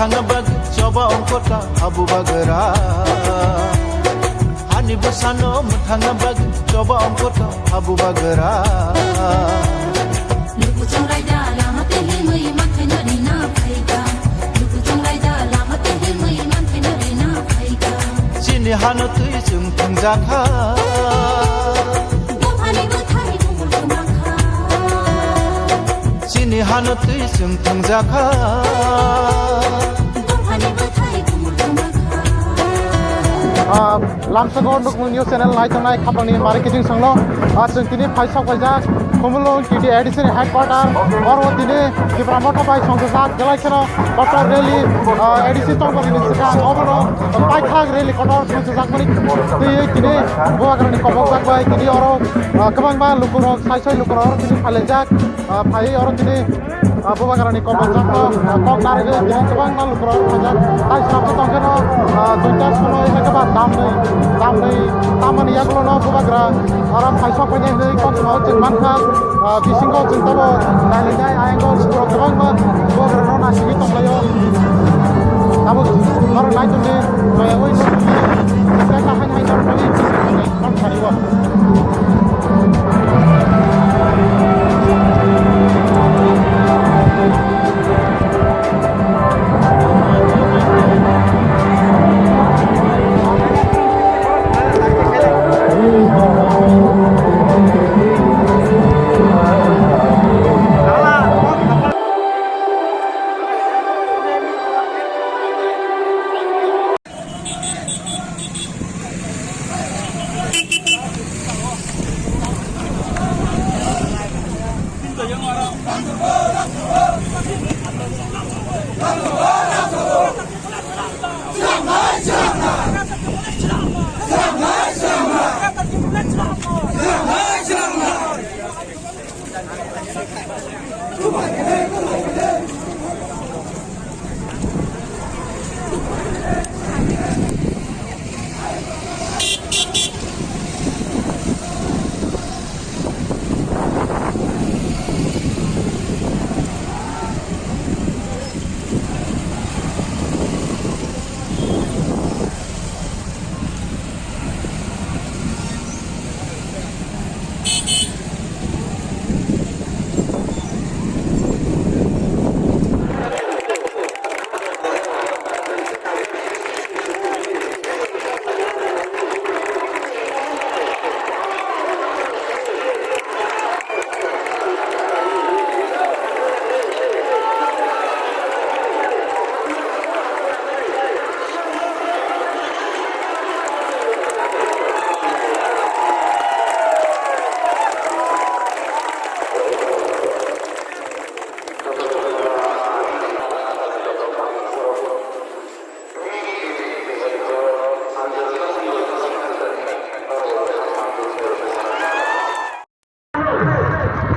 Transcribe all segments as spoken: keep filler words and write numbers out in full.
Thangna bagwi choba ongkota habu bagra. Hani bwsano mwthangna bagwi choba ongkota habu bagra. Luku chongraida lama tei himwi mankhaino rina phaika. Luku chongraida lama tei himwi mankhaino rina phaika. Chini hano twi chwng thwngjakha. Dophani bwthai kumul kwmakha. Chini hano twi chwng thwngjakha. Dophani bwthai kumul kwmakha. Ah, lamsongo nukmung news channel naitongnai khapangni mari kijing songno. Ah, chwng tini phai sok paijak Khumulwng T T A D C ni headquarter. Oro tini Tipra Motha bai songchajak belai kheno kotor rally, ah, A D C tongmani swkang obono paithak rally kotor songchajakmani twi tini Bubagrani kobokjak bai tini oro, ah, kwbangma lukurok sai sai lukurok oro tini phailaijak. Ah, phai oro tini, ah, Bubagrani kobokjakno, ah, kok narwgwi tini kwbangma lukurok phajak. Tai sabo tongkheno, ah, duita sonoi hai khe ba tamnwi, tamnwi, tamani yagulono Bubagra oro phai sok painai hinwi kok samo chwng mankha. Ah, bisingo chwng tabo nailainai ayanggo lukurok kwbangma Bubagrano naisingwi tonglaio. Tabuk norok naitongdi, toyagwi nukdi, tei kahai hai norokni.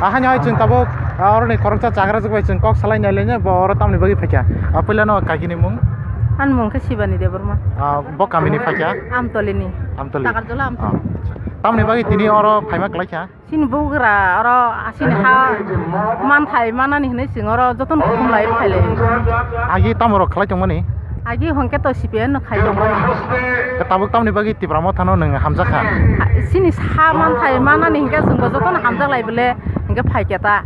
Ahani hai chwng tabuk, ah, oroni khoroksa chagra jwk bai chwng kok salai nai lainai, bo oro tamni bagwi phaikha. Ah, puila no kaki ni mung? Ani mung khe Shibani Debbarma. Ah, bo kami ni phaikha? Amtoli ni. Amtoli. Takarjala Amtoli. Ah. Tamni bagwi tini oro phaima kwlaikha? Chini bugra oro chini ha manthai manani hinwi chwng oro jotono kuthum lai phai lai. Agi tamo rok khlai tongmani? Agi hwnkhe to C P M no khai tongmani. Tabuk tamni bagwi Tipra Motha no nwng hamjakha? Chini ha manthai manani hinkhe chwngbo jotono hamjak lai bole hinkhe phaikhe ta.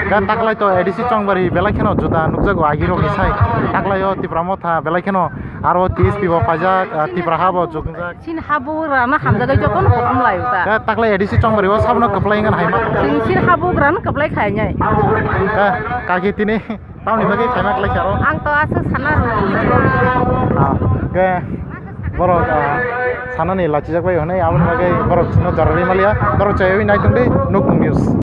Ga taklai to A D C Chongbari belai kheno juda nukjago agi rokni sai. Taklai o Tipra Motha belai kheno aro T S P bo phaijak, ah, Tipra ha bo jukjak. Chini ha bugrano hamjagwi jotono kuthum lai ta. Ga taklai A D C Chongbari o sabono kwplai wngkha hai ma tong. Chini, chini ha bugrano kwplai khainai. Ga kaki tini tamni bagwi phaima kwlai kha ro? Ang to aswk sana rw. Ah, ga borok, ah, sanani lachijak bai hwnwi aboni bagwi borok chwngno jora rwi maliya. Borok chaywi nai tongdi Nukung News.